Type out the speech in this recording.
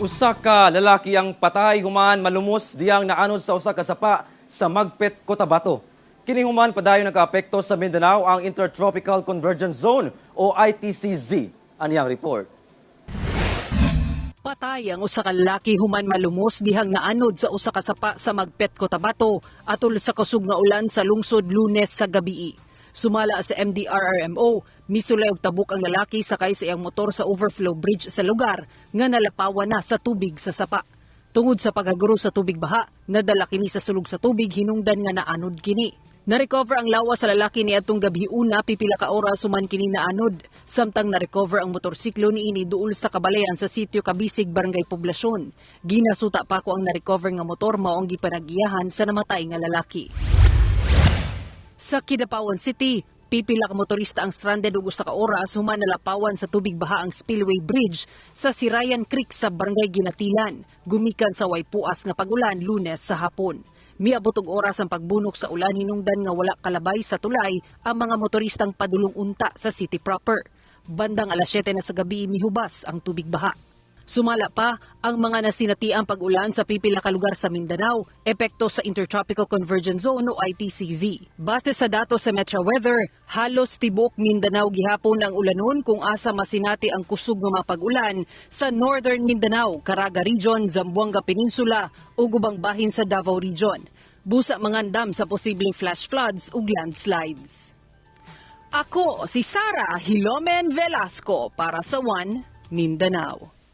Usa ka lalaki ang patay human malumos diyang naanod sa usa ka sapa sa Magpet, Cotabato. Kini human padayon nakaapekto sa Mindanao ang Intertropical Convergence Zone o ITCZ. Aniyang report. Patay ang usa ka lalaki human malumos dihang naanod sa usa ka sapa sa Magpet, Cotabato atol sa kusog nga ulan sa lungsod Lunes sa gabii. Sumala sa MDRRMO, misulay og tabok ang lalaki sakay sa iyang motor sa overflow bridge sa lugar nga nalapawan na sa tubig sa sapa. Tungod sa paghaguro sa tubig baha, nadala kini sa sulog sa tubig hinungdan nga naanod kini. Na-recover ang lawas sa lalaki niadtong gabi una, pipila ka oras human kini naanod. Samtang na-recover ang motorsiklo niini duol sa kabalayan sa sitio Kabisig, Barangay Poblasyon. Ginasuta pa ko ang na-recover nga motor mao ang gipanagiyahan sa namatay nga lalaki. Sa Kidapawan City, pipila ka motorista ang stranded og usa ka oras human nalapawan sa tubig baha ang spillway bridge sa Sirayan Creek sa Barangay Ginatilan, gumikan sa way puas nga pagulan Lunes sa hapon. Miabot og oras ang pagbunok sa ulan hinungdan nga wala kalabay sa tulay ang mga motoristang padulong unta sa city proper. Bandang alas 7 na sa gabi mihubas ang tubig baha. Sumala pa ang mga nasinatiang pag-ulan sa pipila ka lugar sa Mindanao, epekto sa Intertropical Convergence Zone o ITCZ. Base sa datos sa Metro Weather, halos tibok Mindanao gihapon ang ulanon kung asa masinati ang kusog nga mga pag-ulan sa Northern Mindanao, Caraga Region, Zamboanga Peninsula ug ubang bahin sa Davao Region. Busa mangandam sa posibleng flash floods ug landslides. Ako si Sara Hilomen Velasco para sa One Mindanao.